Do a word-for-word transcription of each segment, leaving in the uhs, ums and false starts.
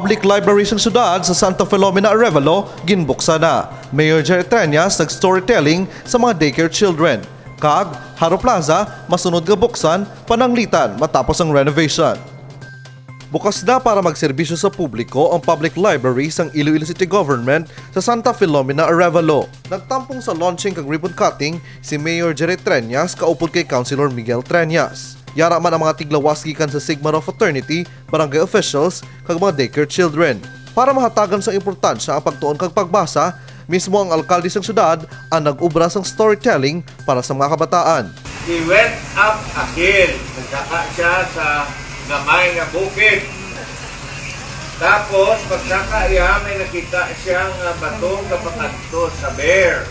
Public Library sang siyudad sa Santa Filomena Arevalo ginbuksan na. Mayor Jerry Treñas nag-storytelling sa mga daycare children. Kag Haro Plaza masunod nga buksan pananglitan matapos ang renovation. Bukas na para magserbisyo sa publiko ang Public Library sang Iloilo City Government sa Santa Filomena Arevalo. Nagtampong sa launching kag ribbon cutting si Mayor Jerry Treñas kaupod kay Councilor Miguel Treñas. Yara man ang mga tiglawas gikan sa Sigma Rho Fraternity, barangay officials, kag mga daycare children. Para mahatagan sang importansya ang pagtuon kag pagbasa, mismo ang alkalde sang syudad ang nag-obra sang storytelling para sa mga kabataan. He went up a hill. Nagsaka siya sa gamay nga bukid. Tapos, pagsaka iya, may nakita siya nga bato nga pakadto sa bear.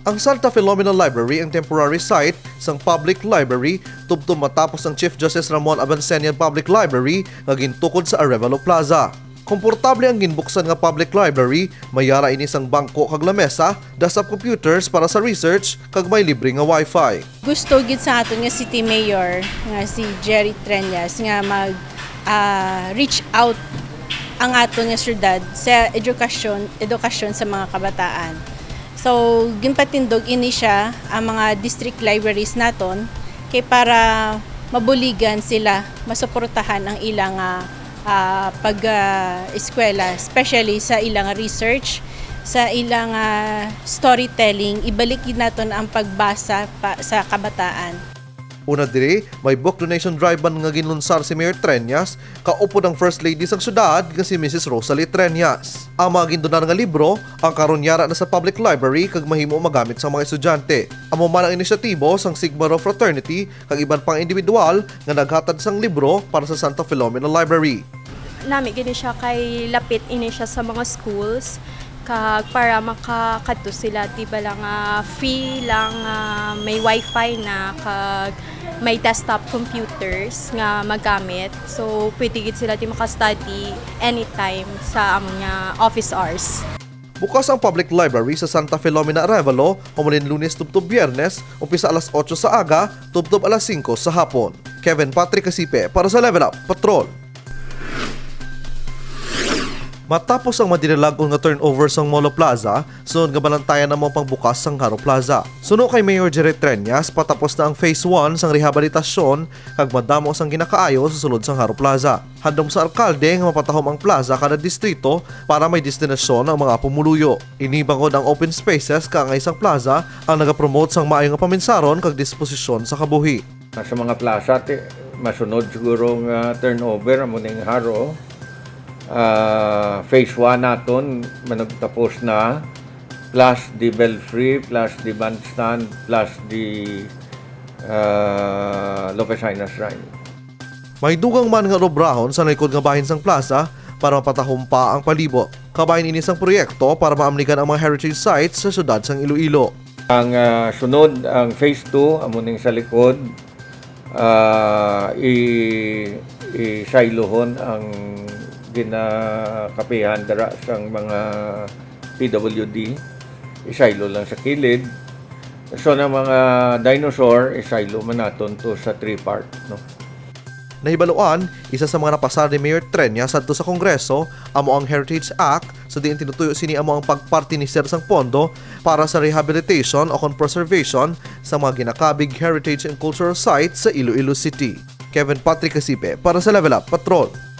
Ang Santa Filomena Library ang temporary site sang public library tubtob matapos ang Chief Justice Ramon Abancenian Public Library nga gintukod sa Arevalo Plaza. Komportable ang ginbuksan nga public library, may yara ini sang bangko kag lamesa, desktop computers para sa research, kag may libre nga wifi. Gusto gid sa aton nga city mayor nga si Jerry Treñas nga mag, ah, reach out ang aton nga syudad sa edukasyon, edukasyon sa mga kabataan. So, ginpatindog ini siya ang mga district libraries naton kay para mabuligan sila, masuportahan ang ilang, ah, ah, pag, ah, eskwela, especially sa ilang research, sa ilang, ah, storytelling. Ibalik gid naton ang pagbasa pa, sa kabataan. Una diri, may book donation drive man nga ginlunsar si Mayor Treñas, kaupod ang First Lady sang syudad nga si Missus Rosalie Treñas. Ang mga gindonar nga libro, ang karon yara na sa public library kag mahimo magamit sang mga estudyante. Amo man ang inisyatibo sang Sigma Rho Fraternity kag iban pang individual nga naghatag sang libro para sa Santa Filomena Library. Nami gini siya kay lapit ini siya sa mga schools, kag para makakadto sila, di ba lang, ah, free lang, ah, may wifi na, kag may desktop computers nga magamit. So, pwede gid sila di maka-study anytime sa amon nga office hours. Bukas ang public library sa Santa Filomena Arevalo humulin Lunes tubtob Biyernes, umpisa alas otso sa aga tubtob alas singko sa hapon. Kevin Patrick Casipe para sa Level Up Patrol. Matapos ang madinalag-on nga turnover sang Molo Plaza, sunod nga balantayan na mo ang pagbukas sang Haro Plaza. Suno kay Mayor Jerry Treñas, patapos na ang phase one sang rehabilitasyon kag madamo sang ginakaayo sa sulod sang Haro Plaza. Handom sa alkalde nga mapatahom ang plaza kada distrito para may destinasyon ang mga pumuluyo. Ini bangod ang open spaces kaangay sang plaza ang nagapromote sang maayo nga paminsaron kag disposisyon sa kabuhi. Sa mga plaza, ti, masunod siguro nga turnover, amo ning Haro. Ah, phase one naton, managtapos na, plus the belfry, plus the bandstand, plus the, ah, Lopez Jaena Shrine. May dugang man nga ulobrahon sa likod nga bahin sang plaza para mapatahom pa ang palibot. Kabahin ini sang proyekto para maamligan ang mga heritage sites sa siyudad sang Iloilo. Ang, ah, sunod, ang phase two, amo ning sa likod, ah, i-, isaylohon ang ginakapihan dira sang mga P W D, isaylo lang sa kilid. So, ang mga dinosaur, isaylo man naton to sa three part, no? Nahibaluan, isa sa mga napasar ni Mayor Treñas sadto sa Kongreso amo ang Heritage Act, sa diin tinutuyo sini amo ang pagpartinisir sang pondo para sa rehabilitation o kon preservation sa mga ginakabig heritage and cultural sites sa Iloilo City. Kevin Patrick Casipe para sa Level Up Patrol.